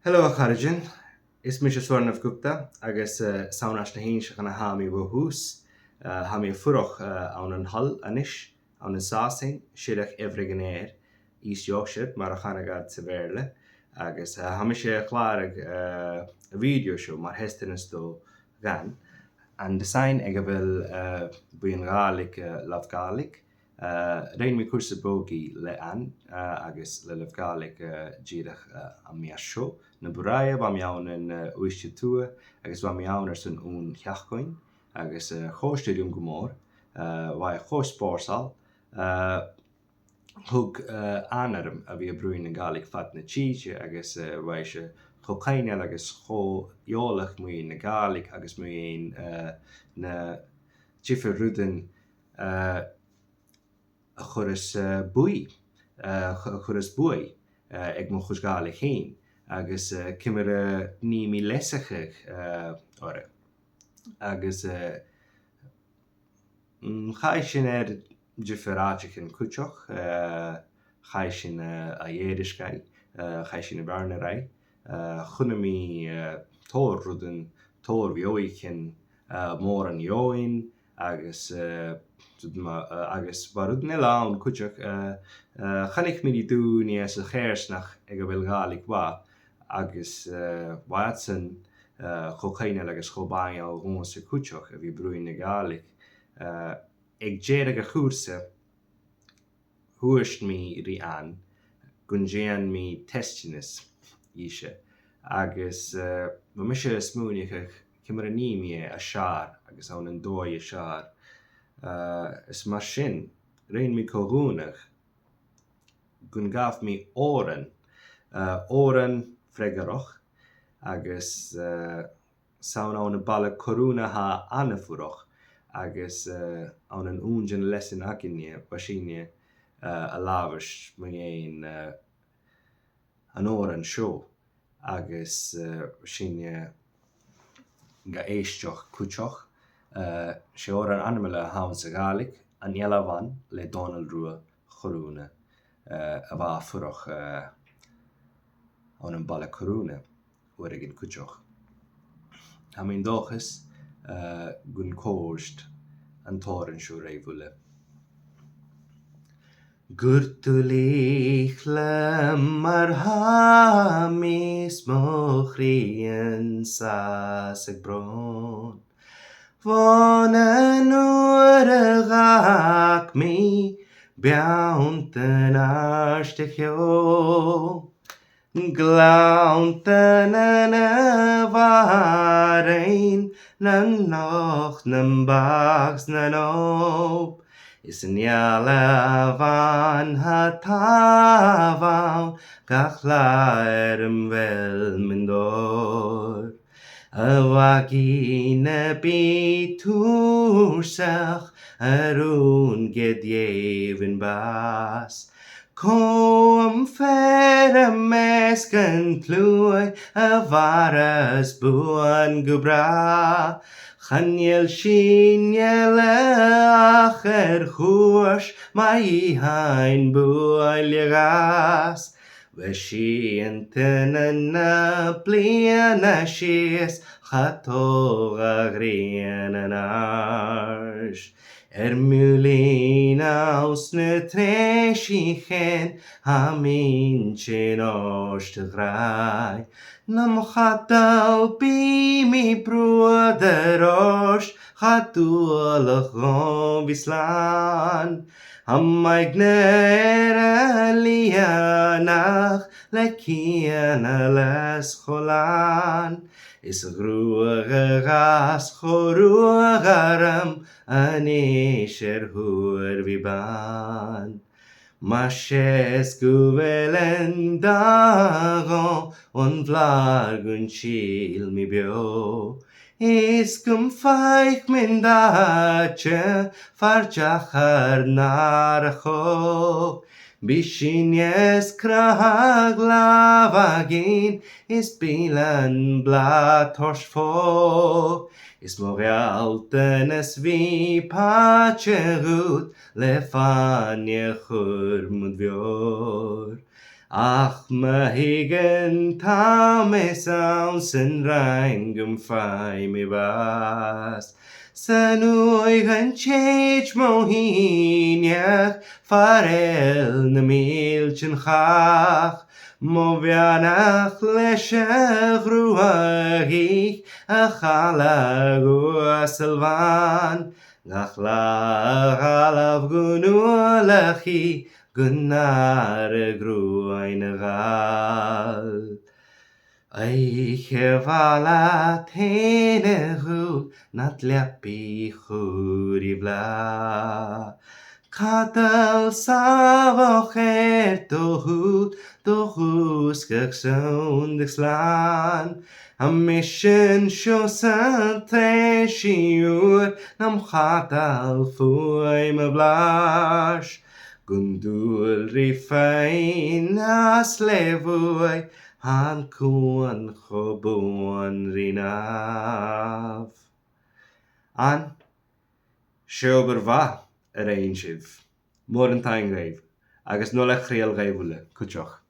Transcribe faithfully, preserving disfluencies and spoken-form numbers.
Hello, a chàirdean. Is mise Swarnav Gupta, agus, eh, 's ann às na h-Innseachan a tha mi bho thùs. Eh, tha mi a' fuireach, eh, ann an Hull a-nis, ann an Sasainn, Siorrachd Eabhraig an Ear, East Yorkshire, mar a chanadh iad sa Bheurla. Agus, eh, tha mise a' clàradh, eh, a' video seo mar theisteanas do Dhàn. An deasain aig a bheil, eh, buidheann Gàidhlig, eh, Love Gaelic. Eh, rinn mi cùrsa bogaidh le Anne, eh, agus le Love Gaelic, eh, dìreach, eh, am mìos seo. Na bu tràithe bha mi ann an, eh, Uibhist a Tuath, agus bha mi ann airson aon sheachdain, agus, eh, chòrd e rium gu mòr, eh, bha e cho spòrsail, eh, thug, eh, Anne orm a bhith a' bruidhinn na Gàidhlig fad na tìde, agus, eh, bha ise cho coibhneil agus cho eòlach mu dheidhinn na Gàidhlig agus mu dheidhinn, eh, na diofar rudan, eh, a chuireas, eh, buaidh, eh, chu-, a chuireas buaidh, eh, aig mo chuid Gàidhlig fhèin, agus, eh, ciamar a nì mi leasachadh, eh, orra. Agus, eh, mm, chaidh sinn air diofar àiteachan cuideachd, eh, chaidh sinn, eh, a dh'Èirisgeigh, eh, chaidh sinn a Bheàrnaraigh, eh, chunnaic mi, eh, tòrr rudan, tòrr bheathaichean, eh, mòran eòin, agus, eh, ma-, eh, agus bha rudan eile ann cuideachd, eh, eh, choinnich mi ri daoine às a' choimhearsnachd aig a bheil Gàidhlig mhath, agus, eh, bha iadsan, eh, cho coibhneil agus cho baingeil dhòmhsa cuideachd a bhith a' bruidhinn na Gàidhlig. Eh, aig deireadh a' chùrsa, thuirt mi ri Anne gun dèan mi teisteanas dhìse, agus, eh, bha mise a' smaoineachadh ciamar a nì mi e as fheàrr agus ann an dòigh as fheàrr. Eh, is mar sin, rinn mi co-dhùnadh gun ghabh mi òran, eh, òran freagarrach, agus, eh, 's ann ann am baile Corunna a tha Anne a' fuireach, agus, eh, ann an aon de na leasain againne, bha sinne, eh, a' labhairt mu dheidhinn, eh, an òrain seo, agus, eh, sinne ga èisteachd cuideachd. Eh, 's e òran ainmeil a th' ann sa Ghàidhlig, An Eilean Bhàn le Dòmhnall Ruadh Chorùna, eh, a bha a' fuireach, eh, ann am baile Corùna uaireigin cuideachd. Tha mi an dòchas, eh, gun còrd an t-òran seo ribh uile. Gur duilich leam mar tha mi 's mo chridhe an sàs aig bròn. Bhon an uair a dh'fhàg mi beanntan àrd a' cheò. Gleanntan na bhàrain, nan loch, nam bàgh 's nan òb. Is an Eilean Bhàn tha tàmh ann gach là air am bheil mi an dòigh. A mhagaidhean, bi tùrsach, a rùn ged èibhinn bàs. Cò am fear am measg an t-sluaigh a mhaireas buan gu bràth? Chan eil sinne leam ach air chuairt, ma dh'fheumainn buail a dh'fhàs. Bheir sìon tine na bliadhna sìos, cha tog a ghrian an àird. Air muilinn anns na trèisichean, tha mi an t-seann òrd a ghràidh. Nam chadal bidh mi bruadar ort, cha dualach dhomh bhith slàn. Am maig na air a lìonadh le cianalas cho làn. Is a ghruaidh a dh'fhàs cho ruadh orm, a-nis air thuar bhith bàn. Mas e 's gu bheil an dath dhomh, on bhlàr gun till mi beò. Is gum faic mi an t-àite far deach ar n-athair a chò. Bidh sinne 's crathadh làmh againn, is bilean blàth toirt fodha. Is mo ghealltanas bhith pàidseadh dhut, le fàinne a chur mud mheòir. Ach ma thig an t-àm is ann, 's an rang am faigh mi bàs. 'S an uaigh an tèid mo shìneadh, far eil na mìltean chach, mo bheannachd leis a' ghruaidh, a' chaladh uasal bhàn, gach latha a' ghabhail gun uallach i, gun àradh gruaidh na Gàidheal. Oidhche mhath leat fhèin, a dhùil, nad leabaidh chùbhraidh bhlàth. Cadal sàmhach air do shùil, do dhùsgadh sunndach slàn. Tha mise an seo san treas uair, nam chadal fuaim a' bhlàths. Gun dùil ri faighinn às le bhuaidh, tha an cuan cho buan ri nàmh. An, 's e obair mhath a rinn sibh. Mòran taing dhuibh, agus an uair sin a' chraoladh dhuibh uile, cuideachd.